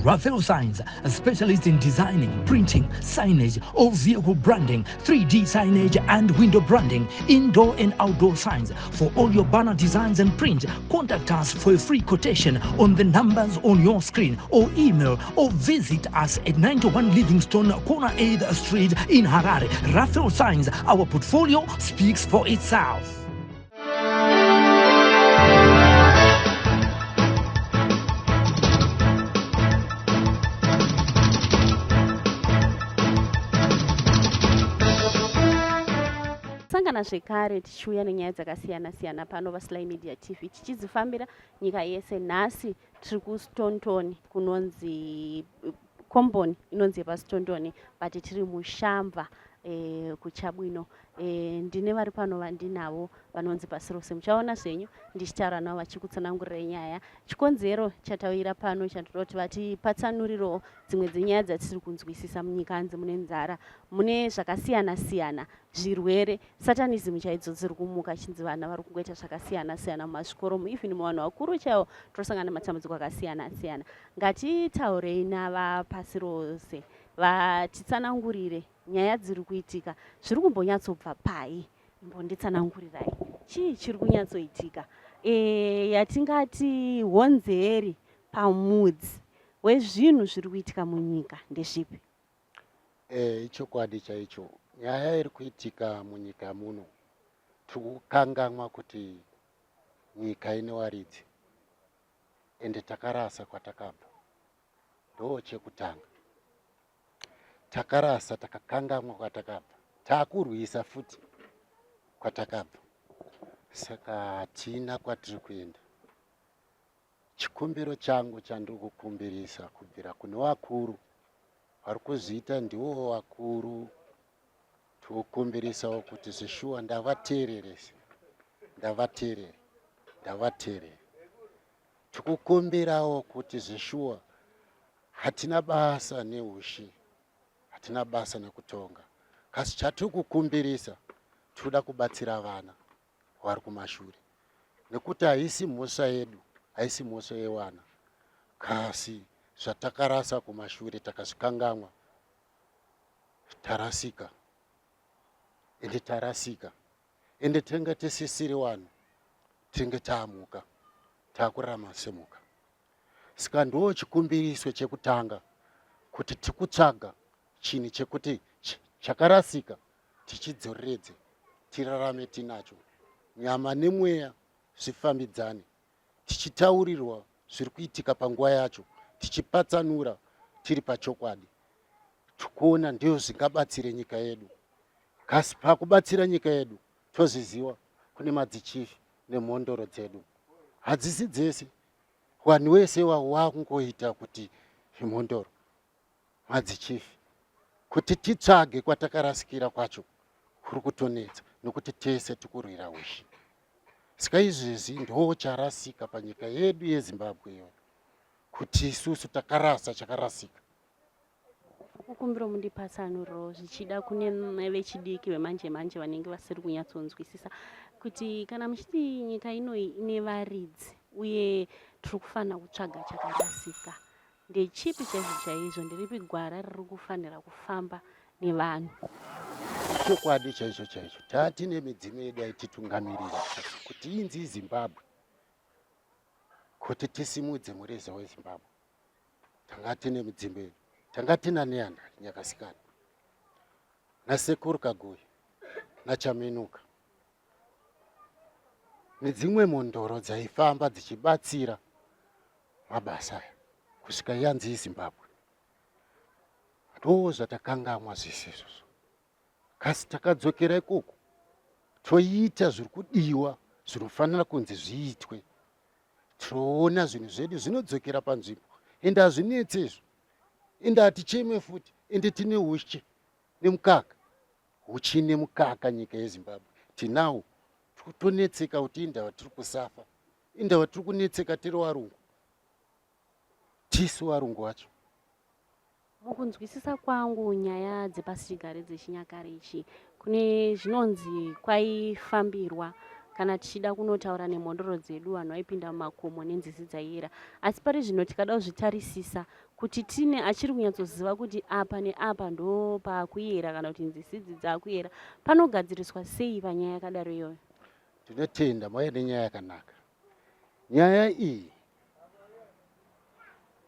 Raphael Signs, a specialist in designing, printing, signage, all vehicle branding, 3D signage and window branding, indoor and outdoor signs. For all your banner designs and print, contact us for a free quotation on the numbers on your screen or email or visit us at 91 Livingstone, corner 8th Street in Harare. Raphael Signs, our portfolio speaks for itself. Sangana zvekare tichiuya nenyaya dzakasiyana siyana pano paSly Media TV tichidzifambira nyika yese. Nhasi tiri kuStontoni kunonzi komboni inonzi yepaStontoni but tiri muShamva e, kuChabwino e, ndine vari pano vandinavo vanonzi pasi rose muchaona zvenyu ndichitaura navo vachikutsanangurirai nyaya chikonzero chatauyira pano chandinoda kuti vatipatsanurirewo dzimwe dzenyaya dzatisiri kunzwisisa munyika hanzi mune nzara mune zvakasiyana siyana zvirwere satanism chaidzo dziri kumuka chinzi vana vari kungoita zvakasiyana siyana mumazvikoro mu even muvanhu vakuru chaivo tosangana nematambudziko akasiyana siyana ngatitaurei navapasi rose vatitsanangurire nyaya dziri kuitika zviri kumbonyatsobva pai imbonditsanangurirai chii chiri kunyatsoitika e, yatingati honzeri pamudzi wezvinhu zviri kuitika munyika ndezvipi e, ichokwadi chaicho nyaya iri kuitika munyika muno tiri kukanganwa kuti nyika ine waridzi ende takarasa kwatakabva ndo chekutanga takarasa takakangamwa kwatakabva takurwisa futi kwatakabva saka hatina kwatiri kuenda chikumbiro changu chandiri kukumbirisa kubvira kune vakuru vari kuzviita ndiwo vakuru tikukumbirisawo kuti zvishuwa ndavateererese ndavateerere ndavateerere tikukumbirawo kuti zvishuwa hatina basa neushe hatina basa nekutonga kasi chatiri kukumbirisa tinoda kubatsira vana vari kumashure nekuti haisi mhosva yedu haisi mhosva yevana kasi zvatakarasa kumashure takazvikangamwa tarasika ende tarasika ende tenge tisisiri vanhu tenge taamuka taakurarama semuka Saka ndo chikumbiriso chekutanga kuti tikutsvaga chinhu chekuti chakarasika tichidzoreredze tirarame tinacho nyama nemweya zvifambidzane tichitaurirwa zviri kuitika panguva yacho tichipatsanura tiri pachokwadi tikuona ndiyo zvingabatsire nyika yedu kasi pakubatsira nyika yedu tozviziwa kune madzichifi nemhondoro dzedu hadzisi dzese Vanhu wese wakungoita kuti zvimhondoro madzichifi kuti titsvage kwatakarasikira kwacho kuri kutonetsa nokuti tese tikurwira ushe saka izvezvi ndo charasika panyika yedu yezimbabwe iyoyo kuti isusu takarasa chakarasika Kukumbiro mundipatsanuriro zvichida kune vechidiki vemanje manje vanenge vasiri kunyatsonzwisisa kuti kana muchiti nyika inoyi ine varidzi uye tiri kufanira kutsvaga chakarasika ndechipi chaizvo chaizvo nderipi gwara riri kufanira kufamba nevanhu chokwadi chaicho chaicho tatine midzimu yedu yaititungamirira kuti inzi zimbabwe kuti tisimudze mureza wezimbabwe tanga tine mudzimba yedu tanga tina neanda nyakasikana nasekuru kaguyi nachaminuka nedzimwe mhondoro dzaifamba dzichibatsira mabasa aya kusvika yanzi izimbabwe ndo zvatakangamwa zvese izvozvo kasi takadzokera ikoko toita zviri kudiwa zvinofanira kunzi zviitwe tinoona zvinhu zvedu zvinodzokera panzvimbo ende hazvinetse izvo ende haticheme futi ende tine ushe nemukaka huchi nemukaka nyika yezimbabwe tinawo tonetseka kuti indava tiri kusafa indava tiri kunetseka tiri varungu tisu varungu vacho Mukunzwisisa kwangu nyaya dzepasichigare dzechinyakare ichi kune zvinonzi kwaifambirwa Kana tichida kunotaura nemhondoro dzedu vanhu vaipinda mumakomo nenzizi dzaiyera. Asi pari zvino tikada kuzvitarisisa kuti tine achiri kunyatsoziva kuti apa neapa ndopaakuyera kana kuti nzizi idzi dzaakuyera, panogadziriswa sei panyaya yakadaro iyoyo? Tinotenda mauya nenyaya yakanaka. Nyaya iyi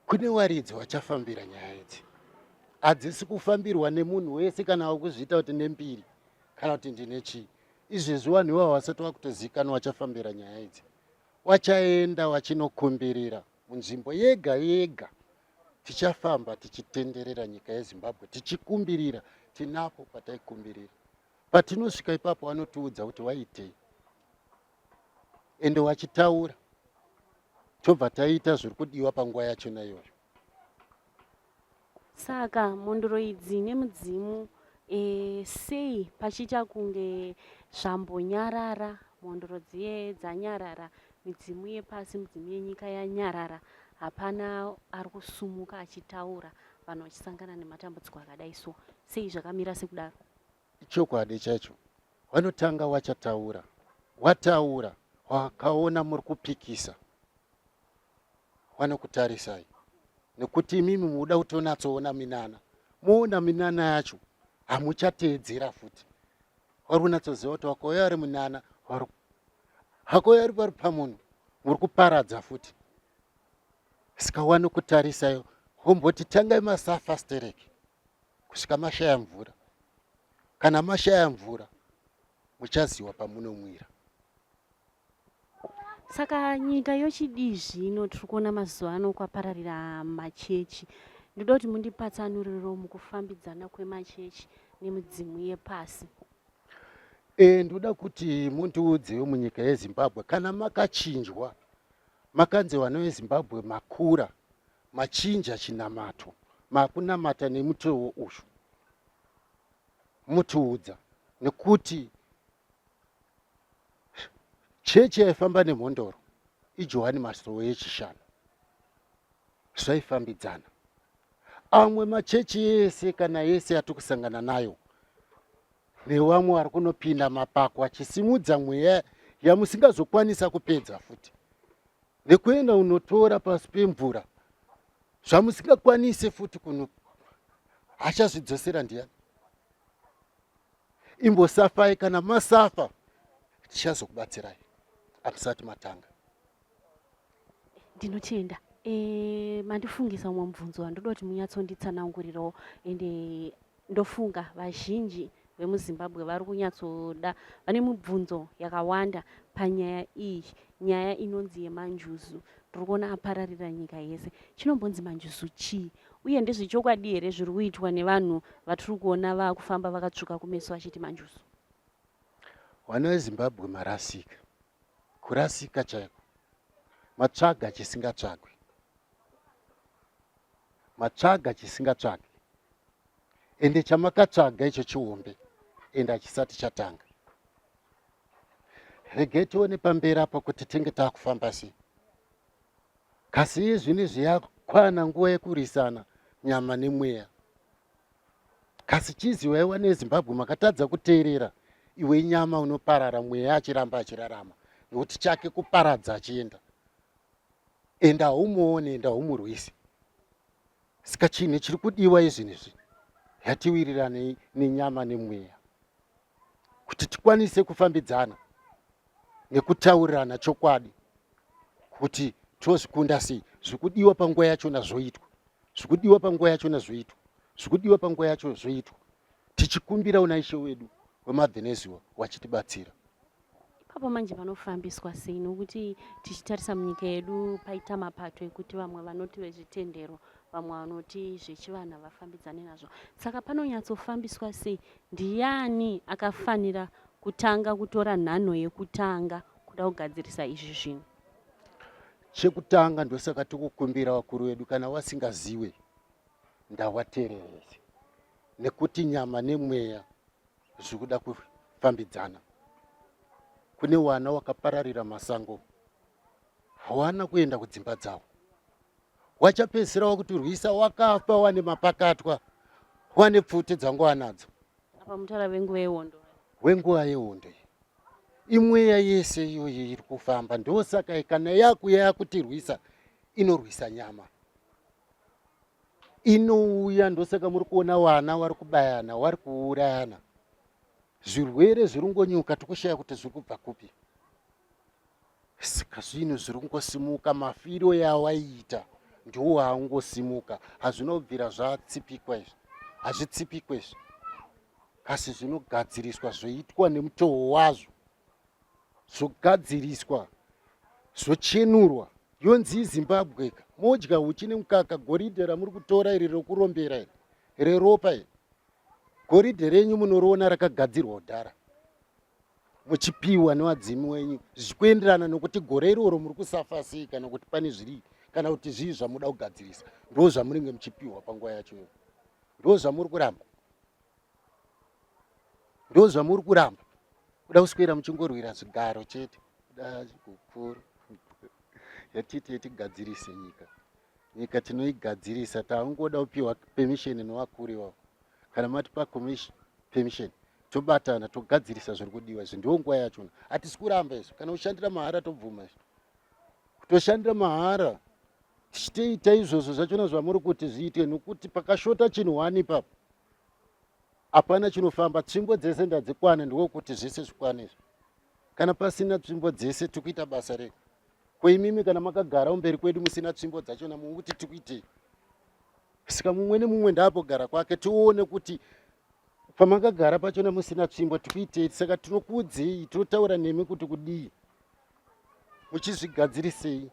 kune waridzi wachafambira nyaya idzi hadzisi kufambirwa nemunhu wese kana wakuzviita kuti nembiri kana kuti ndine chii izvezvi vanhu ivavo vasati vakutozivikanwa vachafambira nyaya idzi wachaenda wachinokumbirira munzvimbo yega yega tichafamba tichitenderera nyika yezimbabwe tichikumbirira tinapo pataikumbirira patinosvika ipapo vanotiudza kuti waitei ende wachitaura tobva taita zviri kudiwa panguva yachona iyoyo Saka mhondoro idzi nemudzimu e, sei pachiita kunge zvambonyarara, mhondoro dziye dzanyarara, midzimu yepasi, midzimu yenyika yanyarara, hapana ari kusumuka achitaura, vanhu vachisangana nematambudziko akadai so. Sei zvakamira sekudaro? Ichokwadi chaicho, vanotanga wachataura, wataura wakaona muri kupikisa vanokutarisai nekuti imimi muda kutonatsoona minana moona minana yacho hamuchateedzera futi vari kunatsoziva kuti wakauya ari munana hakauya ari pari pamunhu muri kuparadza futi saka wanokutarisai womboti tangai masafa stereki kusvika mashaya mvura kana mashaya mvura muchaziwa pamunomwira Saka nyika yochidii zvino? Tiri kuona mazuva ano kwapararira machechi. Ndoda kuti mundipatsanuriro mukufambidzana kwemachechi nemidzimu yepasi. E, ndoda kuti mundiudzewo munyika yeZimbabwe kana makachinjwa makanzi vana veZimbabwe makura machinja chinamato makunamata nemutowo uyu mutiudza nekuti Chechi yaifamba nemhondoro iJohani Masowe yechishanu. Zvaifambidzana. Amwe machechi ese kana yese yatiri kusangana nayo nevamwe vari kunopinda mapako achisimudza mweya yamusingazokwanisa kupedza futi nekuenda unotora pasi pemvura zvamusingakwanise futi kuno achazvidzosera ndiyani Imbosafai kana masafa tichazokubatsirai amusati matanga. Ndinotenda. E, mandifungisa umwe mubvunzo wandoda kuti munyatsonditsanangurirawo ende ndofunga vazhinji vemuZimbabwe vari kunyatsoda vane mibvunzo yakawanda panyaya iyi nyaya inonzi yemanjuzu ndiri kuona apararira nyika yese chinombonzi manjuzu chii Uye ndezvechokwadi here zviri kuitwa nevanhu vatiri kuona vakufamba vakatsvuka kumeso vachiti manjuzu? Vana veZimbabwe marasika, kurasika chaiko. Matsvaga chisingatsvagwi, matsvaga chisingatsvagwi, ende chamakatsvaga icho chihombe ende hachisati chatanga. Regai tione pamberi apo kuti tinge takufamba sei. Kasi iye zvino izvi yakwana nguva yekurwisana nyama nemweya. Kasi chizivai wane Zimbabwe makatadza kuteerera iwe nyama unoparara mweya achiramba achirarama nokuti chake kuparadza achienda. Enda haumuone enda haumurwisi. Saka chinhu chiri kudiwa izvi izvi yatiwiriranei nenyama nemweya kuti tikwanise kufambidzana nekutaurirana chokwadi kuti tozvikunda sei zvikudiwa panguva yachona zvoitwa zvikudiwa panguva yachona zvoitwa zvikudiwa panguva yacho zvoitwa tichikumbira una ishe wedu wemabvenezuva wachitibatsira ipapo manje panofambiswa sei nokuti tichitarisa munyika yedu paita mapato ekuti vamwe vanoti vezvitendero vamwe vanoti zvechivanhu havafambidzane nazvo saka panonyatsofambiswa sei ndiyani akafanira kutanga kutora nhanho yekutanga kuda kugadzirisa izvi zvinhu? Chekutanga ndosaka tikukumbira vakuru vedu kana wasingaziwe ndawatererese nekuti nyama nemweya zvikuda kufambidzana. Kune wana wakapararira masango hawana kuenda kudzimba dzavo wachapedzisira wakutirwisa wakafa wane mapakatwa wane pfuti dzangu wanadzo apa mutaura venguva yehondo wenguva yehondo iyi. Imweya yese iyoyi iri kufamba, ndosaka kana yakuya yakutirwisa inorwisa nyama inouya. Ndosaka muri kuona wana wari kubayana, wari kuurayana, zvirwere zviri kungonyuka, tikushaya kuti zviri kubva kupi. Saka zvinhu zviri kungosimuka, mafiro yawaiita ndiwo aungosimuka. Hazvinobvira zvatsipikwa izvi, hazvitsipikwe izvi, asi zvinogadziriswa zvoitwa nemutoo wazvo, zvogadziriswa, zvochenurwa. Yonzi iZimbabwe ka, modya huchi nemukaka. Goridhe ramuri kutora iri rekurombera iri, reropa iri, goridhe renyu munoriona rakagadzirwa kudhara, muchipiwa nevadzimu wenyu zvichikuenderana nokuti gore iroro muri kusafa sei, kana kuti pane zviri, kana kuti zvii zvamuda kugadzirisa. Ndo zvamunenge muchipiwa panguva yacho iyo. Ndo zvamuri kuramba, ndo zvamuri kuramba, kuda kuswera muchingorwira zvigaro chete, kuda kukuru yatiti yetigadzirise nyika. Nyika tinoigadzirisa, taungoda kupiwa permission nevakuru ivavo. Kana matipa permission, tobatana togadzirisa zviri kudiwa izvi. Ndiwo nguva yachona, hatisi kuramba izvo. Kana kushandira mahara, tobvuma izvo, kutoshandira mahara tichitoita izvozvo zvachona zvamuri kuti zviitwe, nokuti pakashota chinhu one ipapo hapana chinofamba. Tsvimbo dzese ndadzikwana, ndiko kuti zvese zvikwane izvo. Kana pasina tsvimbo dzese, tikuita basa rei? Ko imimi kana makagara umberi kwedu musina tsvimbo dzachona, mukuti tikuitei? Saka mumwe nemumwe ndaapogara kwake, tione kuti pamakagara pachona musina tsvimbo tikuitei. Saka tinokuudzei, tinotaura nemi kuti kudii, muchizvigadzirisei.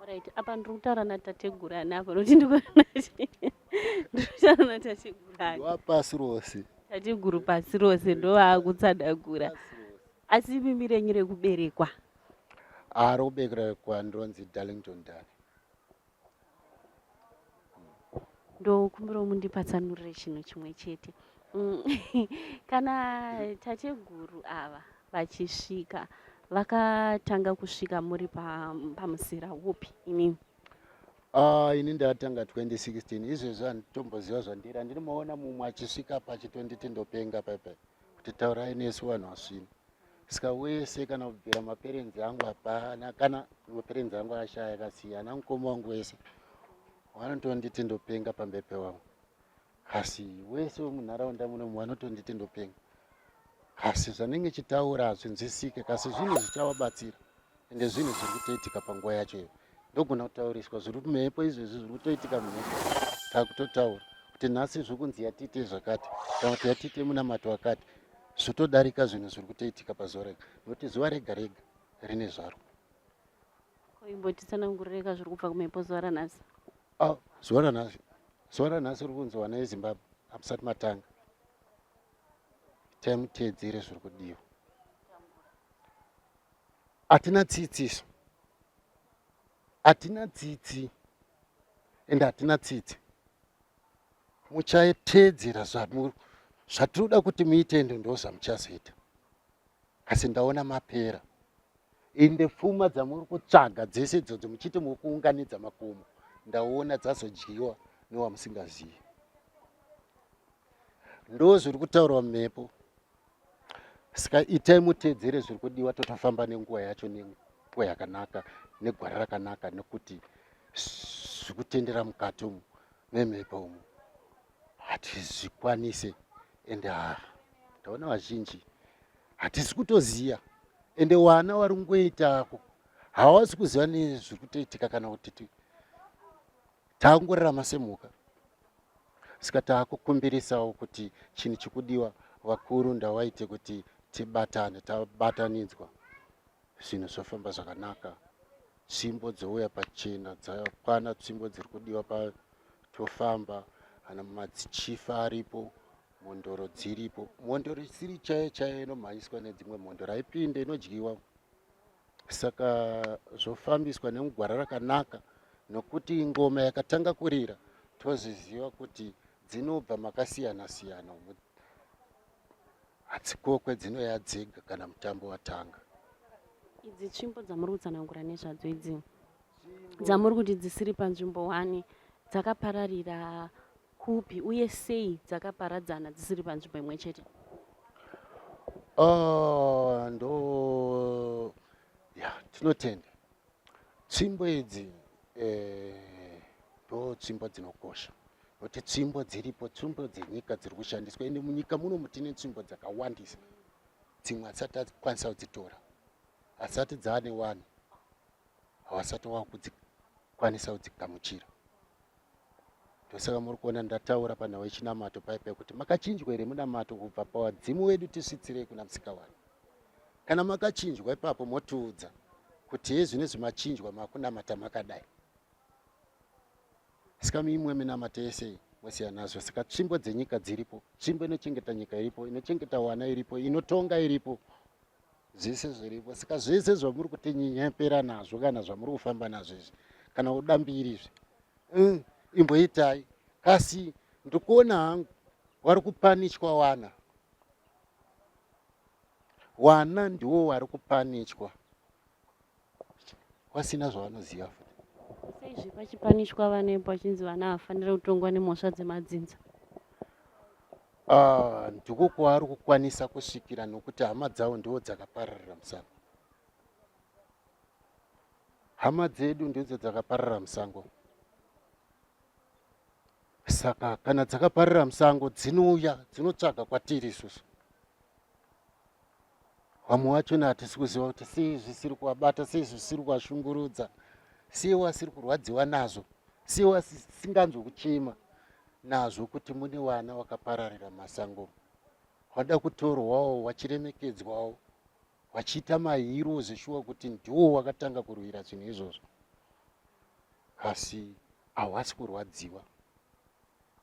Right, apa ndiri kutaura natateguru ani apa, nokuti ndikutaura natateguru ani? Wapasi rose. Tateguru pasi rose ndovaakutsanangura. Asi imimi renyu rekuberekwa? Ari kuberekwa ndonzi Darlington Dani. Ndokumbirawo mundipatsanurire chinhu chimwe chete. Kana tateguru ava vachisvika, vakatanga kusvika muri pamusera upi imimi? Ah, ini ndatanga 2016. Izvezvi handitomboziva zvandiri. Handinomaona mumwe achisvika pachitonditi ndopenga paipai, kuti taurai nesu vanhu vasvina. Saka wese, kana kubvira maperenzi angu hapana, kana maperenzi angu ashaya akasiyana, mukoma wangu wese vanotonditi ndopenga pambepe wangu, asi wese wemunharaunda munomu vanotonditi ndopenga. Asi zvanenge chitaura hazvinzwisike, kasi zvinhu zvichavabatsira, ende zvinhu zviri kutoitika panguva yacho iyo. Ndogona kutauriswa zviri kumhepo izvezvi, zviri kutoitika mhepo takutotaura kuti nhasi zviri kunzi yatiite zvakati, kana kuti yatiite munamato wakati, zvotodarika. Zvinhu zviri kutoitika pazuva rega, nokuti zuva rega rega rine zvaro. Koimbotitsanangurireka zviri kubva kumhepo zuva ranhasi. Ah, zuva ranhasi, zuva ranhasi riri kunzi vana veZimbabwe hamusati matanga, itai muteedzere zviri kudiwa. Hatina tsitsi isu, hatina tsitsi, ende hatina tsitsi. Muchateedzera zvatinoda kuti muite, ende ndo zvamuchazoita. Asi ndaona mapera, ende pfuma dzamuri kutsvaga dzese idzodzo muchiti muri kuunganidza makomo, ndaona dzazodyiwa newamusingazivi. Ndo zviri kutaurwa mumhepo. Saka itai muteedzere zviri kudiwa, totofamba nenguva yacho, nenguva yakanaka, negwara rakanaka, nekuti zviri kutendera mukati umu memhepo umu hatizvikwanise. Ende ha, taona vazhinji hatisi kutoziya, ende wana wari kungoitako hawasi kuziva nezviri kutoitika, kana kuti taakungorarama semhuka. Saka taakukumbirisawo kuti chinhu chikudiwa, vakuru ndawaite kuti tibatane. Tabatanidzwa, zvinhu zvofamba zvakanaka, tsvimbo dzouya pachena, dzakwana tsvimbo dziri kudiwa pa tofamba. Kana madzichifa aripo, mhondoro dziripo, mhondoro isiri chaiyo chaiyo inomhanyiswa nedzimwe mhondoro haipinde, inodyiwa. Saka zvofambiswa nemugwara rakanaka, nokuti ngoma yakatanga kurira tozviziva kuti dzinobva makasiyana siyana umu, hadzikokwe, dzinoya dzega kana mutambo watanga. Idzi tsvimbo dzamuri kutsanangura nezvadzo idzi, dzamuri kuti dzisiri panzvimbo one, dzakapararira kupi, uye sei dzakaparadzana dzisiri panzvimbo imwe chete? Oh, ndo ya tinotenda tsvimbo idzi eh, ndo tsvimbo dzinokosha nokuti tsvimbo dziripo tsvimbo dzenyika dziri kushandiswa ende munyika muno tine tsvimbo dzakawandisa dzimwe hatisati takwanisa kudzitora asati dzaane wani hawasati wakudzikwanisa kudzigamuchira Ndosaka muri kuona ndataura panhau yechinamato paye paye kuti makachinjwa here munamato kubva pawadzimu wedu tisvitsirei kuna Musikavanhu. Kana makachinjwa ipapo motiudza kuti hezvino izvi machinjwa makunamata makadai. Saka imwe minamato yese mosiya nazvo. Saka tsvimbo dzenyika dziripo, tsvimbo inochengeta nyika iripo, inochengeta wana iripo, inotonga iripo, zvese zviripo. Saka zvese zvamuri kutinyepera nazvo kana zvamuri kufamba nazvo izvi kana kuda mbiri izvi imboitai kasi ndikuona hangu wari kupanichwa wana wana ndiwo wari kupanichwa wasina zvavanoziva futi. Seizvi pachipanishwa vana ipo vachinzi vana havafanire kutongwa nemhosva dzemadzinza. Ah, ndiko kwaari kukwanisa kusvikira nokuti hama dzavo ndiwo dzakapararira musango. Hama dzedu ndidzo dzakaparara musango. Saka kana dzakaparara musango dzinouya dzinotsvaga kwatiri isusu. Vamwe vachona hatisi kuziva kuti sei zvisiri kuvabata, sei zvisiri kuvashungurudza, sei vasiri kurwadziwa nazvo, sei vasinganzwi kuchema nazvo kuti mune vana vakapararira mumasango vada kutorwawo vachiremekedzwawo vachiita mahiro zveshuwa kuti ndiwo wakatanga kurwira zvinhu izvozvo asi hawasi kurwadziwa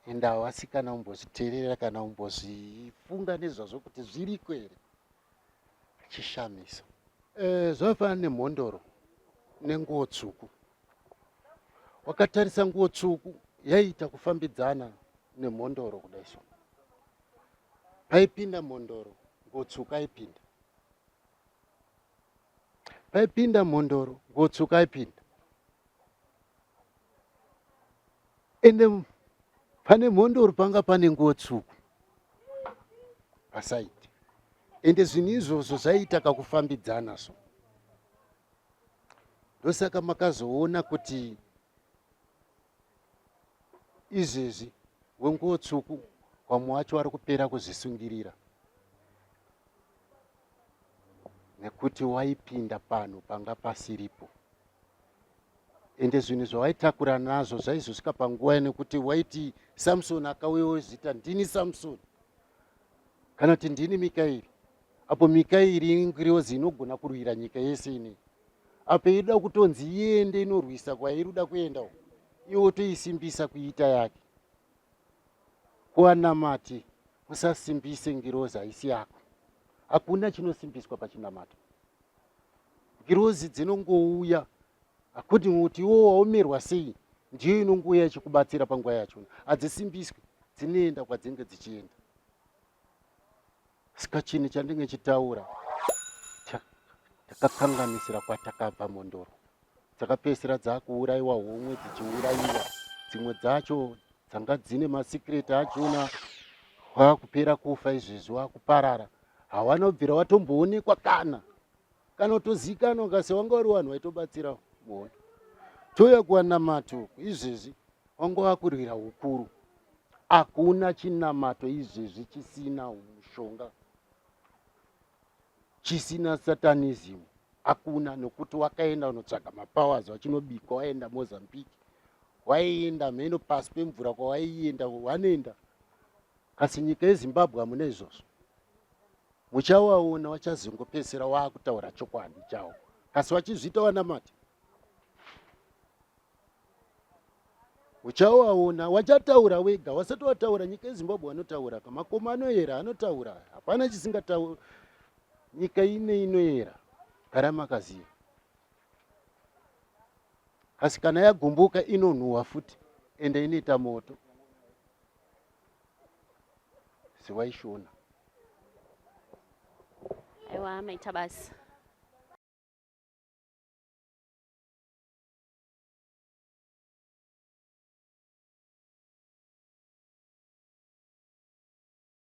ende hawasi kana kumbozviteerera kana kumbozvifunga nezvazvo kuti zviriko here chishamiso e, zvakafanana nemhondoro nenguo tsvuku wakatarisa nguo tsvuku yaiita kufambidzana nemhondoro kudai so paipinda mhondoro nguo tsvuku aipinda paipinda mhondoro nguo tsvuku aipinda ende pane mhondoro panga pane nguo tsvuku pasaidi ende zvinhu izvozvo zvaiita kakufambidzana so ndosaka makazoona kuti izvezvi wenguo tsvuku vamwe vacho vari kupera kuzvisungirira nekuti waipinda panhu panga pasiripo ende zvinhu zvawaitakura nazvo zvaizosvika panguva nekuti waiti samsoni akauya wozvita ndini samsoni kana kuti ndini mikaeri apo mikaeri ingirozi inogona kurwira nyika yese inei apo ida kutonzi iende inorwisa kwairi kuda kuenda uko iwe wotoisimbisa kuita yake kuvanamati usasimbise ngirozi haisi yako hakuna chinosimbiswa pachinamato ngirozi dzinongouya akuti kuti iwo waomerwa sei ndiyo inongouya ichikubatsira panguva yachona hadzisimbiswi dzinoenda kwadzinenge dzichienda Saka chinhu chandinge chitaura takakanganisira kwatakabva mhondoro dzakapedzisira dzakuuraiwa homwe dzichiuraiwa dzimwe dzacho dzanga dzine masikireti achona wakupera kufa izvezvi wakuparara hawana kubvira watomboonekwa kana kana kutozikanwa kasi wanga uri vanhu vaitobatsira muhondo touya kuwanamato izvezvi wanga wakurwira ukuru Hakuna chinamato izvezvi chisina mushonga, chisina satanism hakuna, nokuti wakaenda unotsvaga mapowers wachinobikwa, waenda Mozambique, waienda mheno pasi pemvura kwawaienda wanoenda, kasi nyika yeZimbabwe hamuna izvozvo. Muchawaona wachazongopedzisira waakutaura chokwadi chawo, kasi wachizviita wanamata. Uchawaona wachataura wega wasati wataura nyika yeZimbabwe wanotaura ka makomo anoyera anotaura hapana chisingataura nyika ine inoyera gara makaziva asi kana yagumbuka inonhuhwa futi ende inoita moto ziwai shona. Aiwa maita basa.